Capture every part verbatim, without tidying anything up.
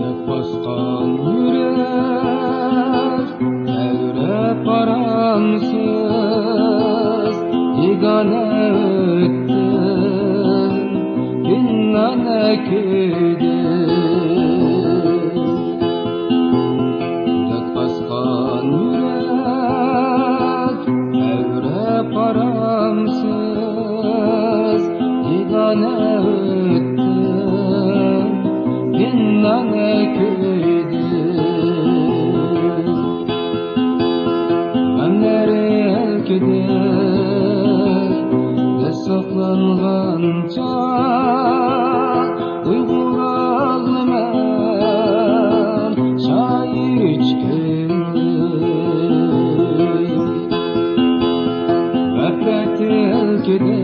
دەپ باسقان يۈرەك تەۋرەپ ئارامسىز بىگانە ئۆتتى پىنھانە كۈيدە. دەپ باسقان يۈرەك تەۋرەپ ئارامسىز بىگانە ئۆتتى پىنھانە كۈيدە. غەملەر ئەلكىدە دەس ساقلانغانچە، ئۇيغۇر ئوغلىمەن، شائىرچە كۈندە. غەپلەت ئەلكىدە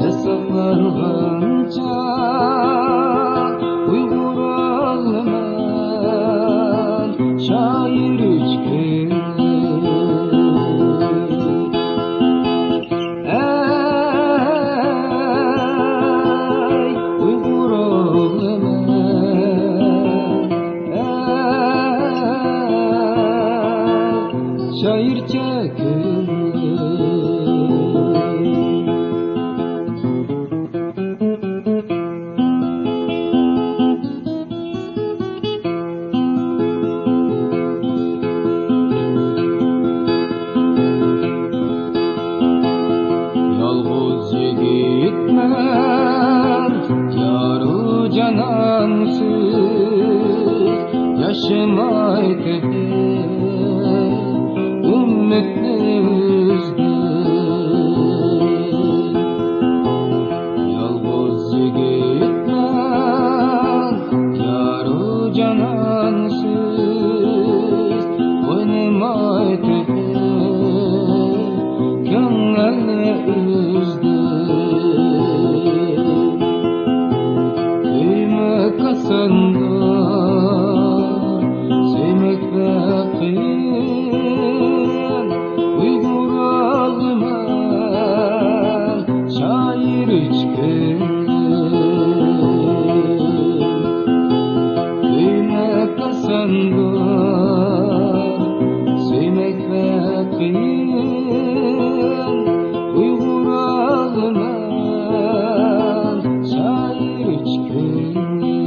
دەس ساقلانغانچە، ئۇيغۇر ئوغلىمەن، شائىرچە كۈندە. ئەي ئۇيغۇر ئوغلىمەن، ئەي شائىرچە كۈندە. يالغۇز يىگىتمەن، يارۇ جانانسىز ياشىماي تېخى ئۈمىدنى ئۈزدۈم. يالغۇز يىگىتمەن، يارۇ جانانسىز ئوينىماي تېخى كۆڭۈلنى ئۈزدۈم. كۆيمەك ئاساندۇر، سۆيمەك بەك قىيىن، ئۇيغۇر ئوغلىمەن، شائىرچە كۈندە. سۆيمەك ئاساندۇر، سۆيمەك بەك قىيىن، ئۇيغۇر ئوغلىمەن، شائىرچە كۈندە.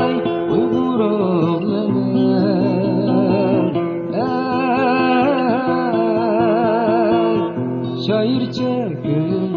ئەي ئۇيغۇر ئوغلىمەن، ئەي شائىرچە كۈندە.